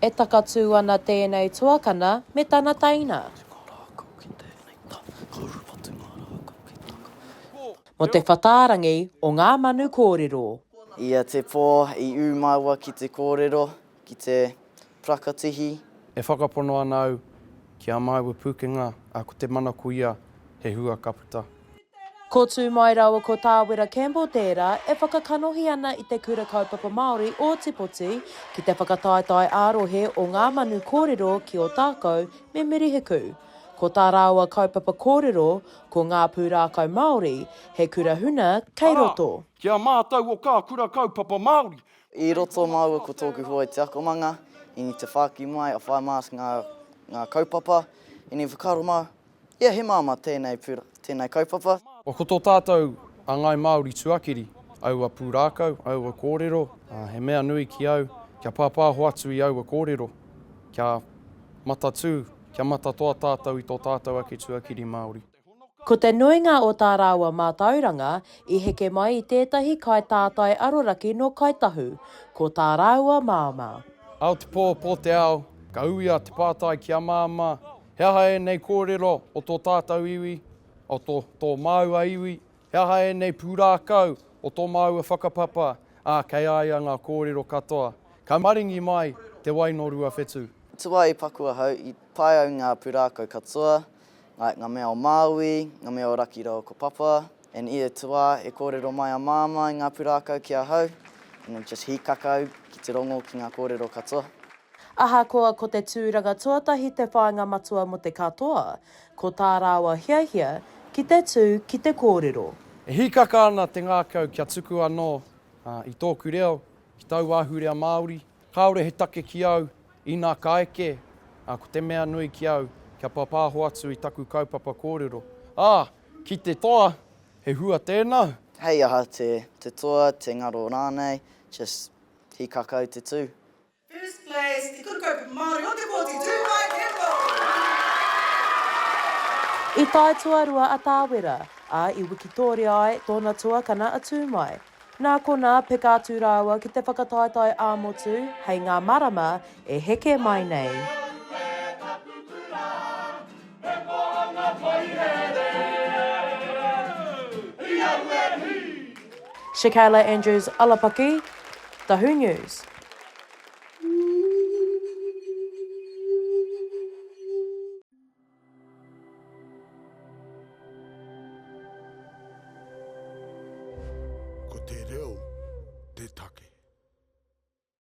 E takatū ana tēnei tuakana me tana teina. Mō te whatārangi o ngā manu kōrero. Ia te pō i ū māua ki te kōrero, ki te parakatihi. E whakapono ana au ki ā māua pūkenga, ā, ko te manako ia he hua ka puta. Ko Tūmai rāua ko Tāwera Campbell tērā e whakakanohi ana i te Kura Kaupapa Māori o Ōtepoti ki te whakataetae ā-rohe o Ngā Manu Kōrero ki Ōtākou me Murihiku. Ko tā rāua kaupapa kōrero ko Ngā Pūrākau Māori, he kura huna kei Arā, roto. ki a mātou o kā kura kaupapa Māori. I roto māua ko tōku hoa i te akomanga, i te whāki mai a Whai Mask ngā, ngā kaupapa, i whakaaro māua, Ia, he māmā tēnei pura, tēnei kaupapa. Ko tō tātou a Ngāi Māori tuakiri, aua pūrākau, aua kōrero, he mea nui ki au kia pāpāho atu i aua kōrero, kia matatū, kia matatoa tātou i tō tātou ake tuakiri Māori. Ko te nuinga o tā rāua mātauranga i heke mai i tētahi kaitātai aroraki nō Kāi Tahu, ko tā rāua māmā. Ao te pō, pō te ao, ka uia te pātai ki a māmā, He aha ēnei kōrero o tō tātou iwi, o tō, tō māua iwi? He aha ēnei pūrākau o tō māua whakapapa, ā, kei a ia ngā kōrero katoa. Ka maringi mai te wai nō Ruawhetū. Tua i paku ahau, i pai au ngā pūrākau katoa, like ngā mea o Māui, ngā mea o Raki rāua ko Papa, and ia te wā e kōrero mai a Māmā i ngā pūrākau ki ahau, and then just hīkaka au ki te rongo ki ngā kōrero katoa. Ahakoa ko te tūranga tuatahi te whāinga matua mō te katoa, ko tā rāua hiahia ki te tū ki te kōrero. E hīkaka ana te ngākau kia tuku anō i tōku reo ki taua ahurea Māori. Kāore he take ki au inā ka eke, ā, ko te mea nui ki au kia pāpāho atu i taku kaupapa kōrero. Ā, ki te toa, he hua tēnā. Hei aha te te toa, te ngaro rānei, just hīkaka au te tū. First place, Te Kura Kaupapa Māori o Te Kooti Tūmai Campbell. I tae tuarua a Tāwera, ā, i wikitōria ai tōna tuakana a Tūmai. Nā konā, peka atu rāua ki te whakataetae ā-motu hei ngā marama e heke mai nei. Shakayla Andrews Alapaki, Tahu News. Ko te reo te take.